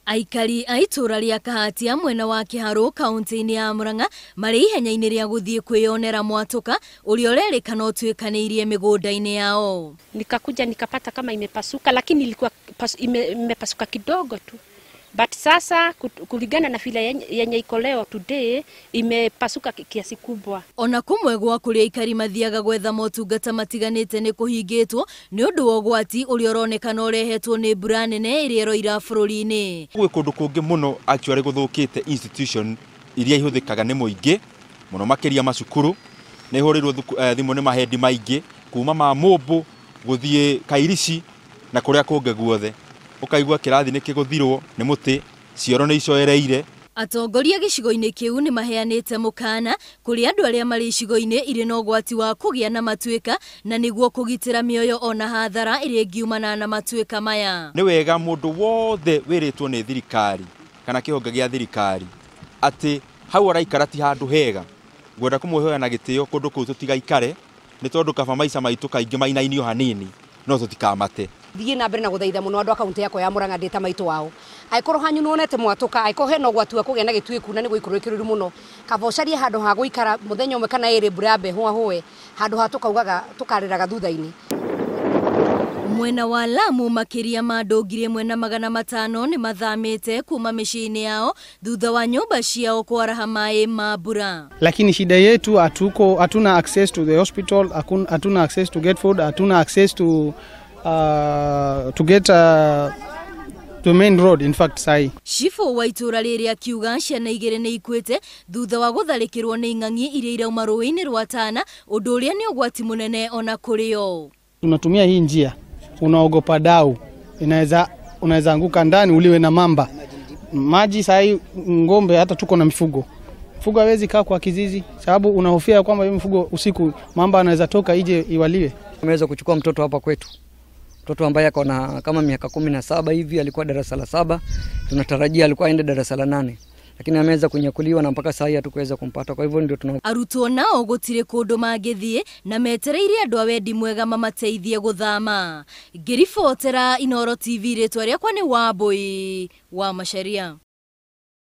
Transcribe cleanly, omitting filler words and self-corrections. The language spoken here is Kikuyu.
Aikari a itũra rĩa Kahatia mwena wa Kiharu kaunti-inĩ ya Murang'a marĩ ihenya-inĩ rĩa gũthiĩ kwĩyonera mwatũka ũrĩa ũrerĩkana ũtuĩkanĩirie mĩgũnda-inĩ yao. Nikakuja nikapata kama imepasuka, lakini ilikuwa imepasuka kidogo tu. But sasa kulingana na vile yenye iko leo today imepasuka kiasi kubwa. Ona kumwe gwa kuria aikari mathiaga gwetha motungata matiganĩte nĩ kũhingĩtwo nĩ ũndũ wa ũgwati ũrĩa ũronekana ũrehetwo nĩ mbura nene ĩrĩa ĩroira bũrũri-inĩ. Gwĩ kũndũ kũngĩ mũno actually gũthũkĩte institution iria ihũthĩkaga nĩ mũingĩ mũno makĩria macukuru nĩ hũrĩirwo thimũ nĩ mahendi maingĩ kuma ma Mũmbũ gũthiĩ Kairici na kũrĩa kũngĩ guothe. Ukaigua kĩrathi nĩ kĩgũthirwo nĩ mũtĩ, cioro nĩ icoereire. Atongoria gĩcigo-inĩ kĩu nĩ maheanĩte mũkana kũrĩ andũ arĩa marĩ icigo-inĩ irĩ na ũgwati wa kũgĩa na matuĩka na nĩguo kũgitĩra mĩoyo ona hathara ĩrĩa ĩngiumana na matuĩka maya. Nĩ wega mũndũ wothe wĩrĩtwo nĩ thirikari kana kĩhonge gĩa thirikari atĩ hau araikara ti handũ hega, ngwenda kũmũhoya na gĩtĩo kũndũ kũu tũtigaikare nĩ tondũ kaba maica maitũ kaingĩ mainainio hanini no tũtikamate. Thiĩ na mbere na gũthaitha mũno andũ a kaunti yakwa ya Murang'a ndĩ ta maitũ wao. Angĩkorwo hanyu nĩwonete mwatũka, angĩkorwo hena ũgwati wa kũgĩa na gĩtuĩku na nĩ gũikũrũkĩrĩru mũno, kaba ũcarie handũ ha gũikara mũthenya ũmwe kana ĩrĩ mbura yambe ĩhũahũe, handũ ha tũkaugaga tũkarĩraga thutha-inĩ. Mwena wa Lamu makĩria ma andũ 1500 nĩ mathamĩte kuma mĩciĩ-inĩ yao thutha wa nyũmba ciao kwaraha maĩ ma mbura. Lakini shida yetu hatuna access to the hospital, hatuna access to get food, hatuna access to get to main road, in fact sai. Cibũ wa itũra rĩrĩ akiuga ciana igĩrĩ nĩ ikuĩte thutha wa gũtharĩkĩrwo nĩ ing'ang'i iria irauma rũĩ-inĩ rwa Tana, ũndũ ũrĩa nĩ ũgwati mũnene ona kũrĩ o. Tunatumia hii njia, unaogopa dau, unaweza anguka ndani uliwe na mamba. Maji sai ng'ombe, hata tuko na mifugo. Mfugo hawezi kaa kwa kizizi sababu unahofia kwamba hiyo mfugo usiku mamba anaweza toka ije iwaliwe. Tumeweza kuchukua mtoto hapa kwetu. Mtoto ambaye ako na kama miaka 17 hivi, alikuwa darasa la 7, tunatarajia alikuwa aende darasa la 8, lakini ameweza kunyakuliwa na mpaka sasa hatukuweza kumpata. Kwa hivyo ndio tuna arutwo nao gutire kundu mangithie na metereire andu a wendi mwega mamateithie guthama. Ngiribotera Inooro TV, ritwa riakwa ni Wambui wa Macharia.